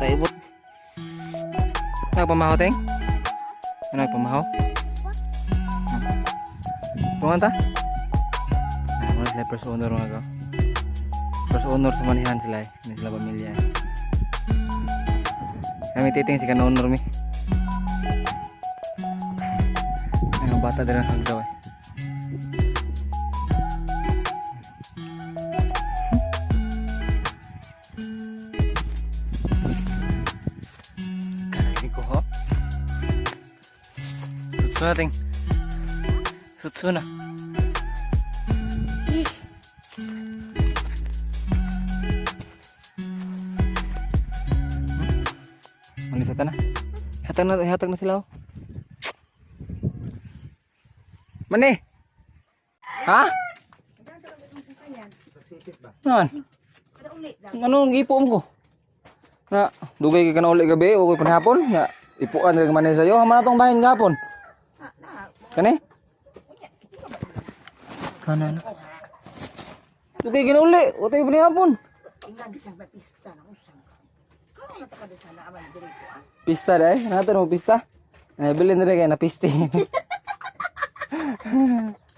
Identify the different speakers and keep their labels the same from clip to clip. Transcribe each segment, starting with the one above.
Speaker 1: Kita ibot. Nagpamahaw, Teng? Ano, nagpamahaw? Tungan ta? Ah, wala sila first owner mga ka. First owner sa manihan sila eh. Hindi sila pamilya eh. Kami titing si owner mi. Ay, mga bata din ang hagdaw eh. Kaya ko ho. Sutsu na, Ting. Sutsu na. Ih. Malis na. Hatag na, hatag na sila oh. Mani. Ha? Nan. Ano ang ipo ko? Na, dugay kay kana uli gabi o kay panihapon nga ipuan kay man sayo. Haman na tong bahin gapon. Kani? Kana na. Dugay kay uli, o tayo panihapon. Pista dai, nato mo pista. Ay bilin diri kay na pisti.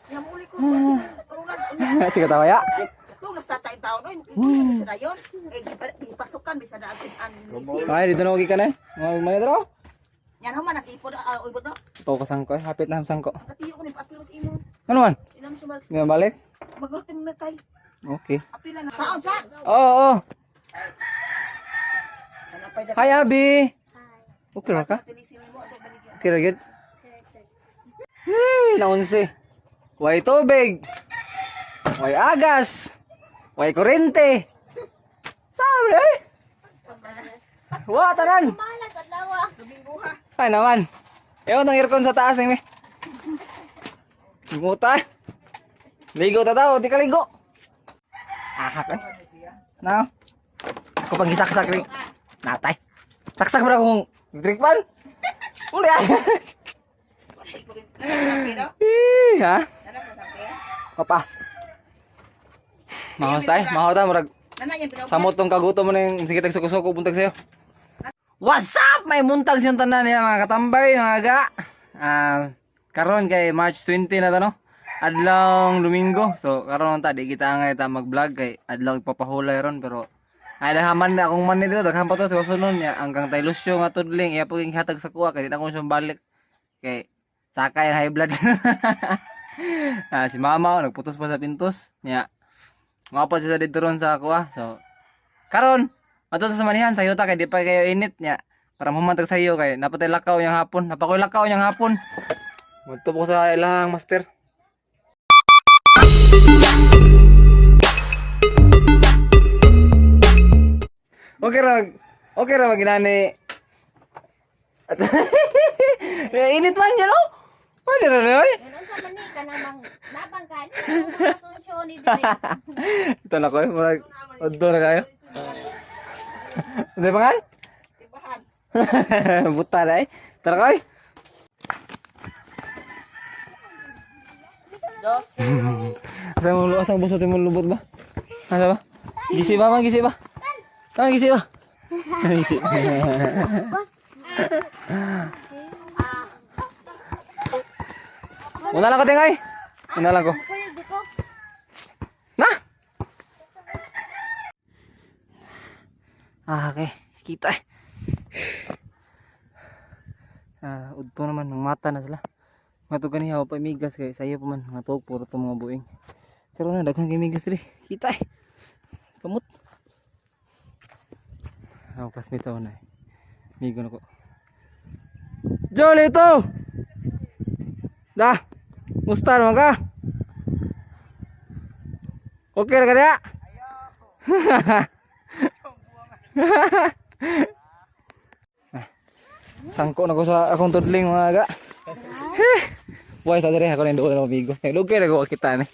Speaker 2: Namuli ko kasi
Speaker 1: Sige tawa ya.
Speaker 2: Katong nasta tayong tao no, hindi sa dayon. Eh gipasukan bisa na agad ang isip.
Speaker 1: Ay dito na ko gikan eh. Mga mga daro.
Speaker 2: Yan ho man nag-ipon uy to.
Speaker 1: To ko sangko eh, hapit na sangko.
Speaker 2: Katiyo ko ni paapil sa imo.
Speaker 1: Ano man?
Speaker 2: Inam sumal.
Speaker 1: Nga balik?
Speaker 2: Magluto mo na tay.
Speaker 1: Okay.
Speaker 2: Apila na. Taon sa.
Speaker 1: Oo, oo.
Speaker 2: Kanapay da.
Speaker 1: Hi, Abby. Okay ra ka?
Speaker 2: Tilisin mo ato baligya.
Speaker 1: Okay ra gyud. Hey, naunsi. Way tubig. Way agas. Way kurente. Sabi eh. Wa tanan.
Speaker 3: Malas at lawa.
Speaker 1: Ay naman. Ewan ang aircon sa taas eh. Limuta. Ligo ta tao, di ka ligo. Ahak eh. Na. Ako pang gisaksak rin. Natay. Saksak ba akong drink pan? Uli ah.
Speaker 2: Patay ko rin. Nana
Speaker 1: Eh, ha?
Speaker 2: sa sampe.
Speaker 1: Papa. Mahos tayo, mahos tayo, murag
Speaker 2: Nana yan pinaw.
Speaker 1: samot tong kagutom mo na yung sige tag suko-suko buntag sa'yo. What's up? May muntag siyang tanan niya mga katambay, mga ga. Ah, karon kay March 20 na to no. Adlong Domingo. So karon ta di kita angay ta mag-vlog kay adlaw ipapahulay ron pero ay daghaman na akong man dito daghan pa to sa sunod niya hanggang tay Lucio nga tudling iya puging hatag sa kuha kay di na akong siyang balik kay sakay ang high blood. Ah, si mama oh, nagputos pa sa pintos niya. Mga pa siya dito ron sa kuha. So karon ato sa manihan sayo ta kay di pa kayo init niya. Para humantag sa iyo kay napatay lakaw niyang hapon. Napakoy lakaw niyang hapon. Madto ko sa ilahang master. Okay ra okay ra maginani. At Eh, init man niya no? Pwede ra oy.
Speaker 3: Pero sa mani ka namang nabang ka. Ano ang solusyon ni dire?
Speaker 1: Ito na ko eh, murag odto na kayo. Hindi pa nga?
Speaker 2: Tibahan.
Speaker 1: Buta na eh. Tara koy. Asa mo asa busot mo lubot ba? Asa ba? Gisi ba man gisi ba? Tama gisi ba? Gisi. Una lang ko tingay. Una lang ko.
Speaker 3: Kuyog di ko.
Speaker 1: Na! Ah, okay. Kita eh. Ah, udto naman ng mata na sila. Nga to ganiha pa migas kay sayo pa man nga tuog puro to mga buing. Pero na daghan kay migas diri. Kita eh. Kamot. Ako classmate ako na eh. Migo na ko. Jolito! Da! Musta naman ka? Okay ra ka na? Sangko na ko sa akong tudling mga aga. Why sa dire ako nang doon ng amigo. Kay lugay na ko kita ni.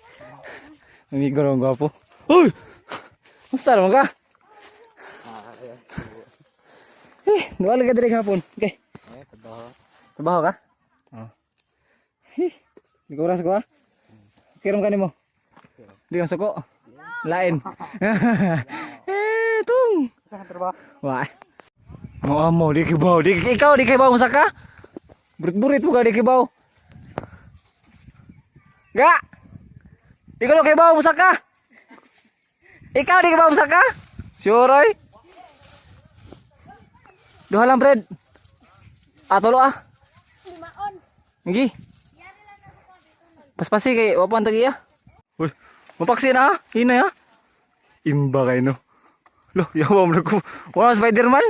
Speaker 1: Amigo ng gwapo. Uy! Musta naman ka? Eh, nawala ka dire hapon. Okay.
Speaker 4: Eh, trabaho.
Speaker 1: Trabaho ka? Oo. Eh, di ko oras ko ha? Kirom ka nimo. Di ka suko. Lain. Eh, tung.
Speaker 4: Sa trabaho?
Speaker 1: Wah. Mo amo di kibaw, di ikaw di kibaw musaka. Burit-burit mo ka di kibaw. Ga. Di ko kibaw musaka. Ikaw di kibaw musaka? Sure oy. Duha lang, Fred. Ah, tulo ah.
Speaker 3: Limaon.
Speaker 1: Ngi. Paspasi kay wa pa ang tagiya. Uy, mapaksi na ah. Hinay ah. Imba kay no. Lo, yawa mo ko. Wala Spider-Man.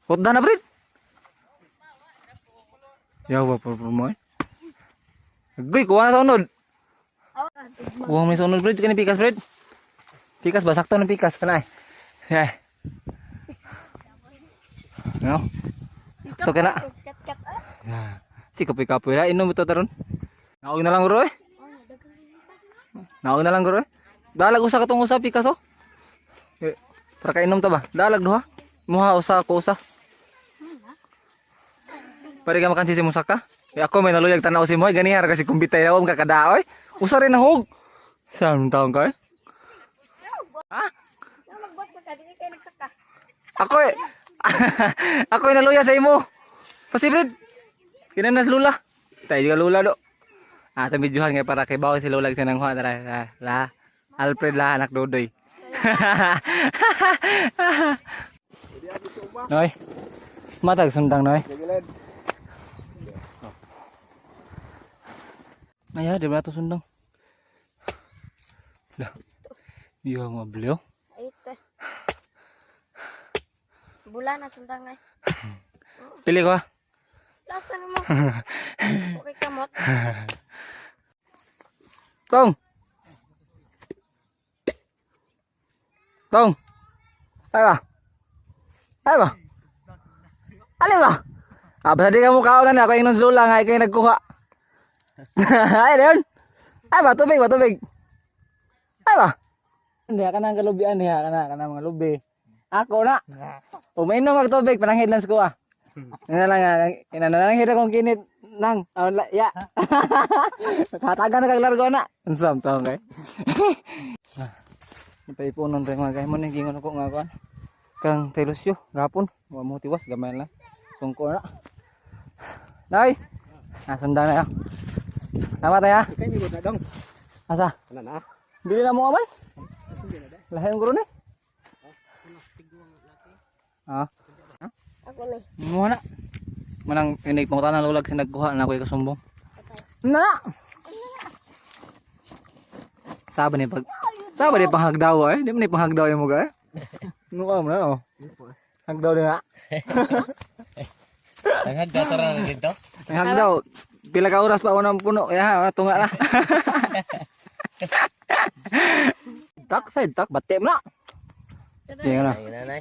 Speaker 1: Hotda na, Fred. Yawa por por mo. Eh. Agoy, kuha na sa unod. Kuha mo sa unod, Fred. Kani pikas, Fred. Pikas ba? Sakto ng pikas. Kanay. Ay. No? Sakto ka na.
Speaker 3: Kat-kat ah.
Speaker 1: Ah, si kapoy-kapoy na. Inom ito taron. Naog na lang guro eh. Naog na lang guro eh. Dalag usa katong usa pikas oh. Eh, para kainom ta ba? Dalag duha. Muha usa ako usa. Pare ka makan si musaka. Eh, ako may naluyag tanaw si mo. Ganihar kasi kumbitay na akong kakadaoy. Usa rin nahog. Saan taon ka eh? Ha?
Speaker 3: Nang magbuhat pa ka dili kay nagsaka.
Speaker 1: Ako eh. Ako ay naluya sa imo. Pasibrid. Kinanas lula. Tayo juga lula do. Ah, itong videohan nga para kay bawo si Lola sa nang tara. La, la. Alfred la anak Dodoy. Noy. Matag sundang noy. Ay, di ba ito sundang? Lah. Iya, mo beliau.
Speaker 3: Ay te. Bulan na sundang ay.
Speaker 1: Pili ko ah.
Speaker 3: Lasa mo. Okay kamot.
Speaker 1: Tong. Tong. Ay ba? Ay ba? Alin ba? Ah, basta di ka mo kaon na ako yung nung lula nga ikaw yung nagkuha. Ay, yun. Ay ba, tubig ba, tubig. Ay ba? Hindi, ka na ang kalubian niya, ka na mga lubi. Ako na. Umainom mag tubig, pananghid lang sa kuha. Ina lang, ina na lang akong kinit nang, ah, ya. Katagan na kag largo na. Unsam taon kay. Ipaipunon tayo mga kay mo ni gingon ako nga kuan. Kang Telusyo, gapon, wa mo tiwas gamay lang. Sungko na. Nay. Nasundan na ya. Tama tayo.
Speaker 4: Kay mi na dong.
Speaker 1: Asa?
Speaker 4: Ana na.
Speaker 1: Dili na mo aman. Lahi ang guro ni. Ah,
Speaker 3: Ako ni.
Speaker 1: mo na. Manang inig pangutan na lulag sa nagkuha na ako'y kasumbong. Na. Sabi ni pag Sabi ni panghagdaw eh. Di mo ni panghagdaw yung muga eh. Nuka mo na oh. Hagdaw din nga.
Speaker 4: Ang hagdaw na dito.
Speaker 1: Ang hagdaw. Pila ka oras pa ako ng puno. Kaya tunga na. Tak side tak batte mo na. Sige na.
Speaker 4: Ay nanay.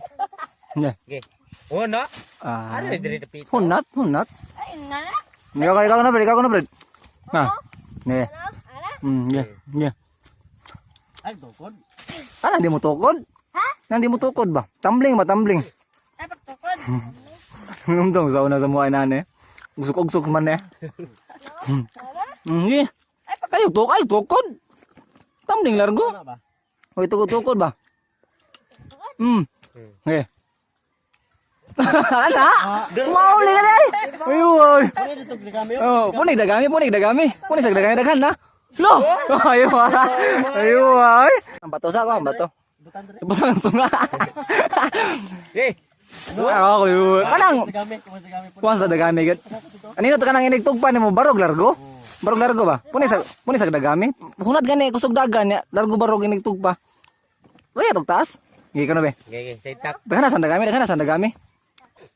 Speaker 1: Yeah.
Speaker 4: Okay. Oh na.
Speaker 1: Ah.
Speaker 4: Ano diri dapit?
Speaker 1: Hunat, hunat.
Speaker 3: Ay na na.
Speaker 1: Ikaw, ikaw na, Fred. Ikaw na, Fred. Na. Ne.
Speaker 3: Ara.
Speaker 1: Yeah. Yeah.
Speaker 4: Ay tukod.
Speaker 1: Ah, nandi mo tukod?
Speaker 3: Ha?
Speaker 1: Nandi mo tukod ba? Tumbling ba, tumbling?
Speaker 3: Ay pagtukod.
Speaker 1: Nung sa una sa mukha na eh. Usok-usok man eh. Yeah. Ay, tuk ay, tukod. Tumbling largo.
Speaker 4: ba?
Speaker 1: Uy, tukod-tukod ba? Yeah. Ala! Mauli ka na eh! Ayun! Oh, punig dagami, punig dagami. Punig sa dagami daghan na. Lo! Ayo ah. Ayo ay. Ang bato sa ako, ang bato. Butang tunga.
Speaker 4: Eh,
Speaker 1: Ako yun. Kanang kuwan sa dagami gud. Anino to kanang inig tugpa nimo barog largo? Barog largo ba? Punig sa dagami. Hunat gani kusog dagan ya, largo barog inig tugpa. Wala tug taas. Gi kano be?
Speaker 4: Okay, okay, say tak.
Speaker 1: Daghan na sa dagami, daghan na sa dagami.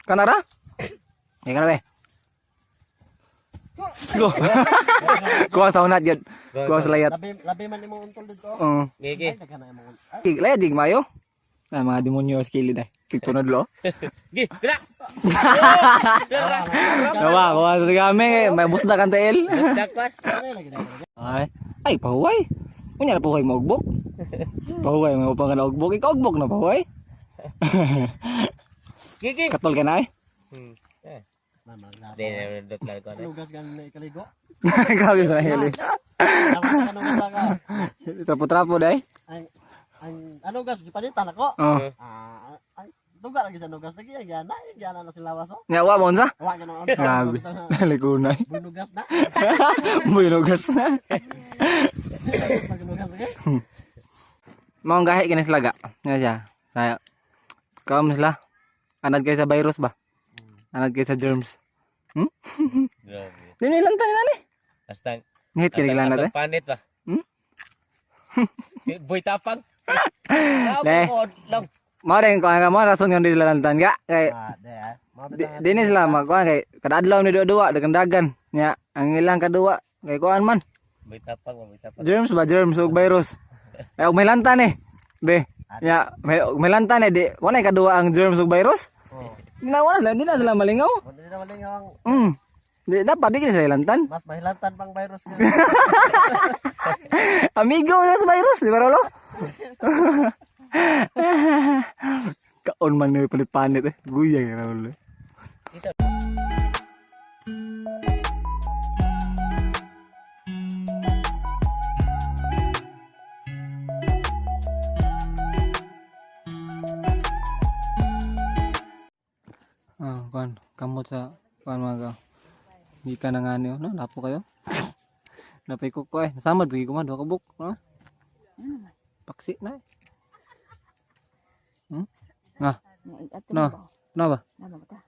Speaker 1: Kanara? Gi kano be? Go. Kuha sa hunat gud. Kuha sa layat.
Speaker 5: Labi, labi man imong untol dito.
Speaker 1: Oo.
Speaker 4: Okay, okay.
Speaker 5: Daghan na imong untol.
Speaker 1: Kig layat dig mayo. Ah, mga demonyo sa kilid ay. Tigtunod lo.
Speaker 4: Gi, dira.
Speaker 1: Gawa, gawa sa dagami. May busda kan tail.
Speaker 4: Tak pa.
Speaker 1: Ay, ay pahuway. Unya na pahuway maugbok. Pahuway mo pa ka na ugbok. Ikaw ugbok na pahuway.
Speaker 4: Gi, gi.
Speaker 1: Katol ka na eh.
Speaker 4: Eh. Di na dot lang ko na.
Speaker 5: Lugas gan na ikaligo.
Speaker 1: Grabe sa hili.
Speaker 5: Dapat ka nung ka.
Speaker 1: Trapo-trapo day.
Speaker 5: Ay, Ang ano gas gipalitan ako.
Speaker 1: Oh.
Speaker 5: Ah, ay duga lagi sa nugas lagi gyana, gyana na sila waso.
Speaker 1: Nya wa mo unsa?
Speaker 5: Wa ganoon.
Speaker 1: Grabe. Likunay.
Speaker 5: Bunugas na.
Speaker 1: Buinugas na.
Speaker 5: Magnugas lagi.
Speaker 1: Maong gahi kini sila ga. Nga siya. Saya. Kamu sila. Anad kay sa virus ba? Anad kay sa germs.
Speaker 4: Grabe.
Speaker 1: Di na ilang tayo nani.
Speaker 4: Basta
Speaker 1: Nihit kini
Speaker 4: basta
Speaker 1: na
Speaker 4: atong
Speaker 1: te.
Speaker 4: panit ba?
Speaker 1: Hmm?
Speaker 4: Si Boy Tapang.
Speaker 1: Ne.
Speaker 4: Lang.
Speaker 1: Mao rin kuan ka mo rason nga di sila lantan ga. Kay
Speaker 5: Ah, de ah. Mga
Speaker 1: di, di ni sila magkuan kay kada adlaw ni duwa dagan-dagan. Nya ang ilang kaduwa kay kuan man.
Speaker 4: Boy Tapang, Boy Tapang.
Speaker 1: Germs ba germs ug virus. Ay og may lantan eh. Be. Nya may og may lantan eh di wala kaduwa ang germs ug virus.
Speaker 5: Oh.
Speaker 1: Di na wala sila, di na sila malingaw.
Speaker 5: Wala na wala ang
Speaker 1: Di dapat di kini sila lantan.
Speaker 5: mas mahilantan pang virus nga.
Speaker 1: Amigo na sa virus, di ba Rolo? Kaon man ni palit-panit eh. Guya ka Rolo. Ah, kan kamot sa kan mga ka. Hindi ka na nga niyo, no? Napo kayo. Napay ko ko eh. Nasamad bigi ko man duha ka buk, no? Paksi na eh. Na,
Speaker 2: No.
Speaker 1: na ba?
Speaker 2: Nama ba ta?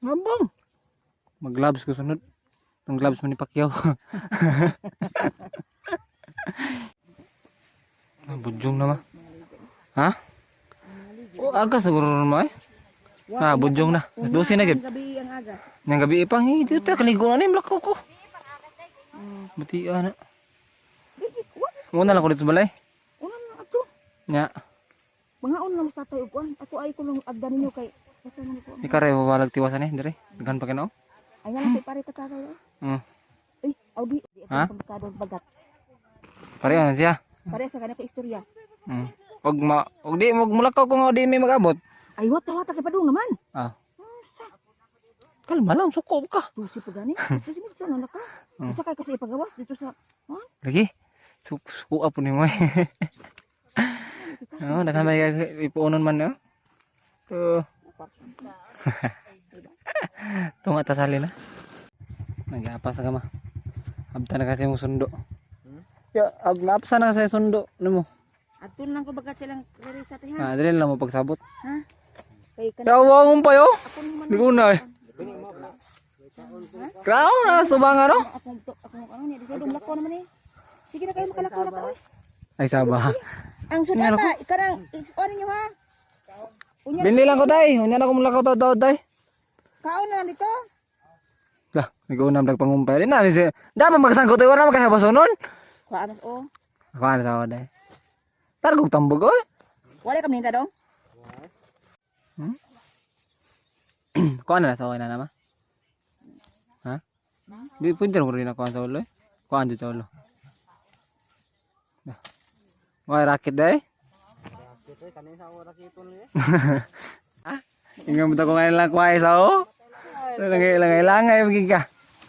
Speaker 1: Mabang. Mag-gloves ko sunod. Itong gloves mo ni Pacquiao. Ah, budyong naman. Ha? Oh, aga siguro naman eh. Ah, budyong na. Mas 12 na gid.
Speaker 2: Gabi ang aga.
Speaker 1: Nang gabi pa, eh, dito tayo kaligo na ni mlakaw ko. Buti ana. Muna lang ko dito sa balay.
Speaker 2: Una na ato.
Speaker 1: Nya,
Speaker 2: Mga una lang sa tatay og kuan. Ako ay ko lang agda ninyo kay basta man ko.
Speaker 1: ikaw rin wawalag tiwasan eh, dire. Daghan pa kinao.
Speaker 2: Ay nga lang kay pare tatay. Eh, Audi, di
Speaker 1: Ha?
Speaker 2: ako pagkado bagat.
Speaker 1: Pareho na siya.
Speaker 2: Pare sa kanang istorya.
Speaker 1: Og ma og di og mulakaw ko nga di may mag-abot.
Speaker 2: Ay wat wata kay padung naman.
Speaker 1: Ah. Kalma lang, suko ka.
Speaker 2: Tusi pa gani. Tusi mi dito na ka. Usa kay kasi ipagawas dito sa
Speaker 1: Lagi. Suko po ni mo. No, daghan may ipuonon man no. To. Tunga ta sali na. Nag-apas ka ma. Abta na kasi mo sundo. Ya, ab naapsa na kasi sundo nimo.
Speaker 2: Adto lang ko bagat silang diri sa tayo.
Speaker 1: Ah, dili lang mo pagsabot.
Speaker 2: Kay kan
Speaker 1: Yawa mong payo.
Speaker 2: ako naman
Speaker 1: Di ko na eh. Grabe na sa tubangan no.
Speaker 2: akong akong ano niya dito dumlako naman eh. Sige na kayo makalako na ka oy.
Speaker 1: Ay saba.
Speaker 2: Ang sudata ikarang ikuan ninyo ha. Unya
Speaker 1: Binli lang ko tay. Unya na ko mulakaw taw tay.
Speaker 2: kaon na lang dito.
Speaker 1: Lah, nag-unam nagpangumpay rin na. Si, dapat magsangkot tayo wala makahabasonon.
Speaker 2: Kuan o.
Speaker 1: Ako ano sa day. Targog tambog oy.
Speaker 2: Wala kami hinta dong.
Speaker 1: Kuan na sa okay na naman. Ha? Di pwede rin ko rin ako sa ulo eh. Kuan dito sa ulo. Lah. Why racket day?
Speaker 5: Raket eh kanin sa raketon eh.
Speaker 1: Ingat mo ko ngayon lang kuha sa o. Langay langay magig ka.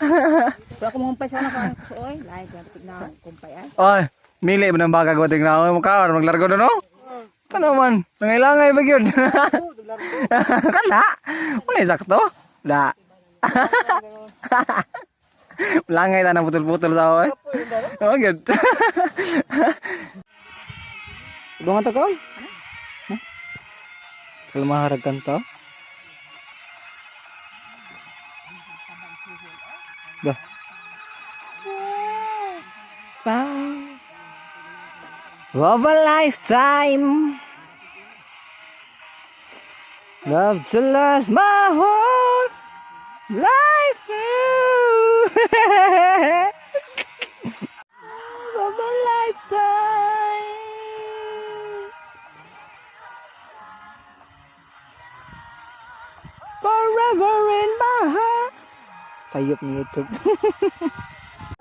Speaker 2: Wala ko mga sa ano ko oy. Lahi ko tignan kumpay ay.
Speaker 1: Oy, mili ba ng baka ko tignan mo ka or maglargo do no? Ano man, langay-langay ba gyud? Kana. Wala sakto. Da. Langay ta na putol-putol sa oy. Oh, gyud. Dungan ta kaon? Kalmaharag kanto. Dah. Of a lifetime. Love to last my whole life through. Love of a lifetime. Forever in my heart. Sayop ni YouTube.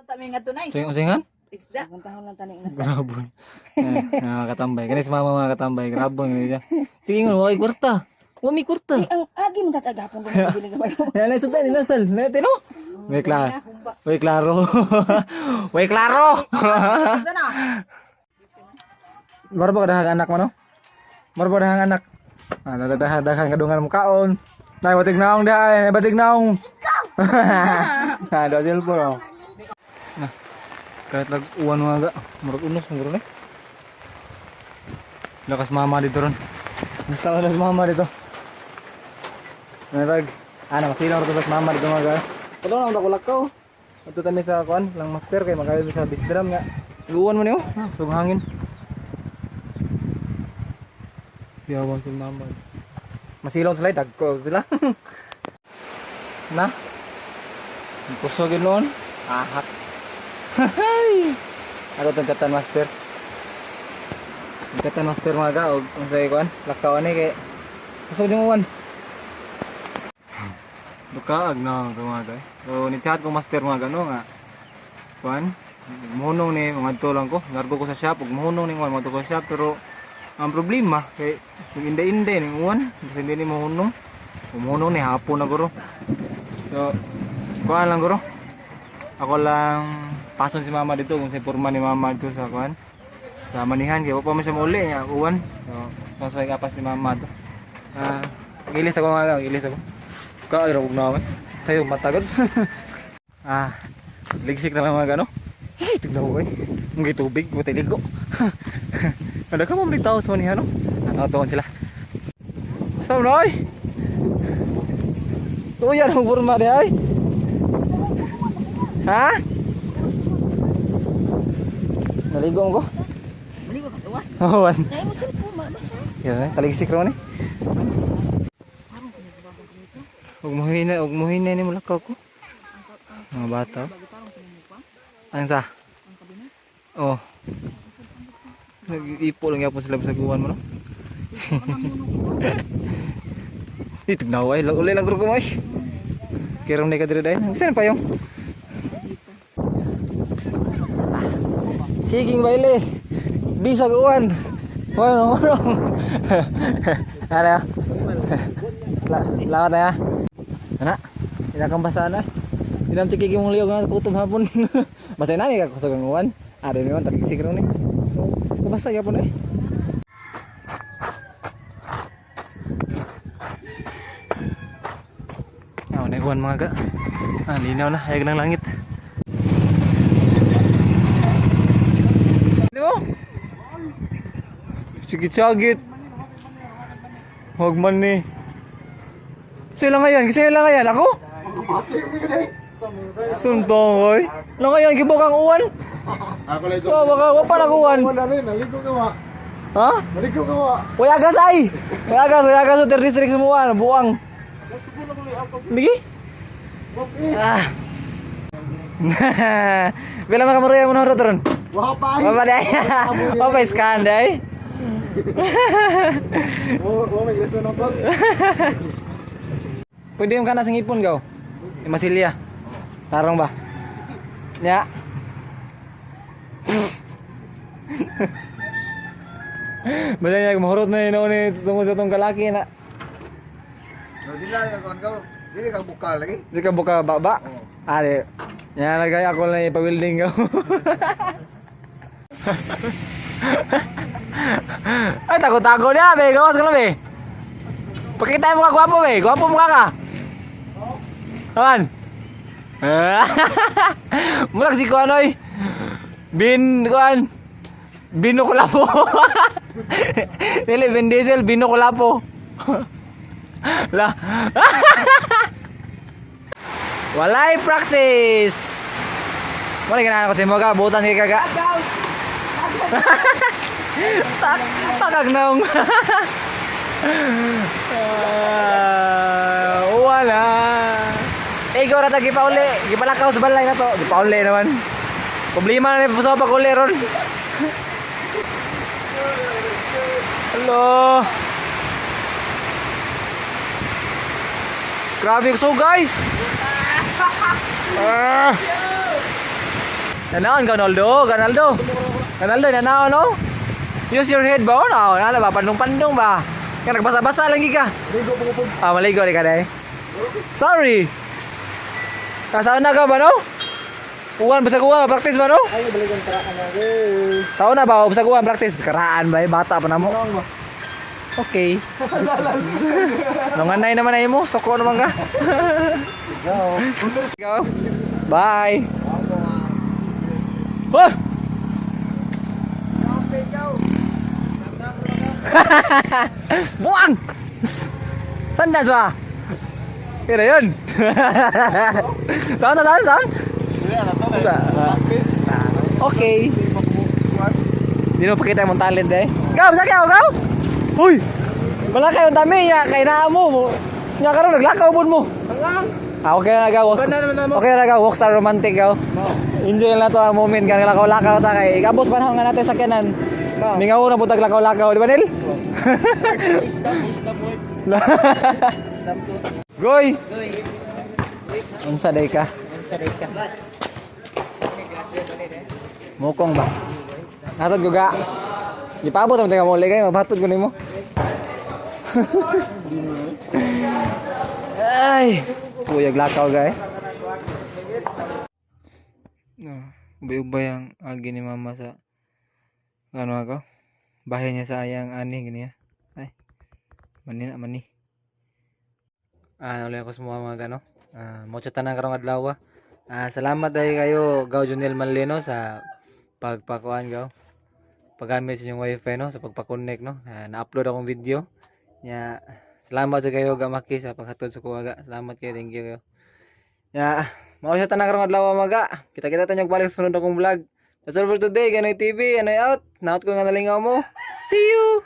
Speaker 2: Tami nga tunay.
Speaker 1: Using-usingan?
Speaker 2: Isda. Puntahon lang taning na.
Speaker 1: Grabon. Eh, mga katambay. Kani si mama mga katambay. Grabon gani siya. Sige nga, wakay kwarta. Wa may kwarta.
Speaker 2: Ang agi mo tatagapon ko biling gamay.
Speaker 1: Yan ay sundan ni Nasal. Nete no? May klaro. May klaro. May klaro.
Speaker 2: Na.
Speaker 1: Mara ba kadahang anak man no? Mara ba kadahang anak? Ah, nadadahan daghang kadungan mo kaon. Nay, batig naong diha, ay, batig naong. Ah, daw cellphone oh. Nah, kahit lag uwan mga ga, murag unos murag ni. Lakas mama dito ron. Basta lakas mama dito. Narag, ano, masilaw ro sa mama dito mga ga. Padung lang ta kulakaw. Ato kami sa kuan, lang master kay magayo sa bisdram nga. Uwan mo niyo, ah, sug hangin. Yawan si mama. Masilaw sila, dagko sila. Na? Kusog yun noon. Ahak. Hay! Ako itong chatan master. Chatan master mga ka. Og ang say kuan, lakawan ni kay kusog yung uwan. Lukaag na ito mga ka. So ni chat ko master mga gano nga. Kuan, muhunong ni mga to lang ko. Largo ko sa shop, ug muhunong ni mga ko sa shop pero ang problema kay inday-inday ni uwan, kasi hindi ni muhunong. Umuhunong ni hapon na guro. So, kuan lang guro. Ako lang pason si mama dito kung sa porma ni mama dito sa kuan. Sa manihan kay wa pa man siya mauli niya uwan. So, mas may kapas si mama to. Ah, gilis ako nga lang, gilis ako. Ka ra na man. Tayo matagod. Ah, ligsik na lang mga gano. Hey, tignan mo eh. Mga tubig, buti ligo. Ano ka mo tao sa manihan no? Nakatuon sila. So, noy. Uy, anong porma di ay? Ha? Naligo mo ko?
Speaker 2: Maligo ka sa uwan.
Speaker 1: Oo, an.
Speaker 2: Dahil mo cellphone, mabasa.
Speaker 1: Yan eh, taligsik raw ni. Huwag mo hina ni mulakaw ko. Mga bata. Ano sa? Oh. Nag-ipo lang yapon sila sa guwan mo no? Di tignaw ay, uli lang grupo mo ay. Kiram na ka diri dayon. Saan pa yung? Siging baile. Bisag uwan. Bueno, bueno. Ano ya? Lawat na ya. Ana, ina kang basa na. Inam tiki mong liog nga kutob hapon. Basa na ni ka kusog ang uwan. Are ni man tagsik ron ni. Basa gyapon eh. Ah, na uwan mga ga. Ah, linaw na, hayag ng langit. Di mo? Sigit-sagit. Huwag man ni. Sila ngayon, sila ngayon. Ako? Suntong, oy. Lang ngayon, gibok ang uwan.
Speaker 6: Ako lang.
Speaker 1: So, baka wa pa lang uwan.
Speaker 6: Wala rin, naligo ka wa.
Speaker 1: Ha?
Speaker 6: Naligo ka wa.
Speaker 1: Wala gas ay. Wala gas, wala gas sa district semua, buang. Lagi? Ah. Bila maka meruya mo nurut ron.
Speaker 6: Wa pa ay.
Speaker 1: Wa pa day. Wa pa scan day.
Speaker 6: Wa wa may lesson na to.
Speaker 1: Pwede yung kana sa ngipon gaw. Yung masilya. Tarong ba? Nya. Basta niya, mahurot na yun ni tungkol sa itong kalaki na.
Speaker 6: No dili ka kon ka. Dili ka bukal lagi.
Speaker 1: Di ka buka baba? Ari. Yan lagay ako lang ipa-welding ko. Ay, tago-tago niya, be. Gawas ka lang, be. Pakita mo ka gwapo, be. Gwapo mo ka ka. Aman. Murag si Kuan, oy. Bin, Kuan. Bino Kulapo. Dili, Vin Diesel, Bino Kulapo. La. Walay practice. Wala ganahan ko si Moga, butan kay kaga. Tak, takag naong. Ah, wala. Eh, ikaw rata gipauli. Gipalakaw sa balay na to. Gipauli naman. Problema na ni puso pag uli ron. Hello. Grabe so guys. Ah. Nanaon ka, Ronaldo? Ronaldo. Ronaldo, nanaon no? Use your head ba? No, ano ba? Pandong-pandong ba? Kaya nagbasa-basa lagi ka. Ah, maligo di ka dai. Sorry. Kasama na ka ba no? Uwan, bisag uwan, practice ba no?
Speaker 5: Ay, balikan tara ka na.
Speaker 1: Sa una ba, bisag uwan, practice. Karaan ba, eh, bata pa na mo. Okay. Nunganay naman ay mo, soko naman ka.
Speaker 5: Go.
Speaker 1: Go. Bye. Wah! Buang! Saan na siya? Kaya yun. Saan na, saan, saan? Okay. Hindi mo pakita yung talent eh. Go, sakyaw, go! Uy! Wala kayong dami, ya, kay naa mo. Nya karon naglakaw mo mo. Ah, okay na gaw. Okay na gaw, walk sa romantic gaw. Enjoy lang to ang moment kan lakaw-lakaw ta kay ikabos panahon nga natin sakyanan. Mingaw na putag lakaw-lakaw, di ba Nil? Goy. Unsa day ka?
Speaker 2: Unsa day ka?
Speaker 1: Mukong ba? Hatod ko ga. Gipabot ang taga muli kay mabatod ko nimo. Ay, puyag lakaw ga eh. No, ubay-ubay ang agi ni mama sa ano ako? Bahay niya sa ayang ani gini ah. Ay. Mani na mani. Ah, ulit ako sa mga gano. Ah, mo tanan karong adlaw. Ah, salamat dahil kayo Gaw Junel Manlino sa pagpakuan gaw. Paggamit sa inyong wifi no, sa pagpa-connect no. Ah, na-upload akong video. Nya, salamat jud kayo Gamaki sa paghatod sa kuwaga. Salamat kayo, thank you kayo. Nya, mao siya tanan karong adlaw maga. Kita-kita tayo balik sa sunod akong vlog. That's all for today. Ganoy TV, Ganoy out. Naot ko nga nalingaw mo. See you.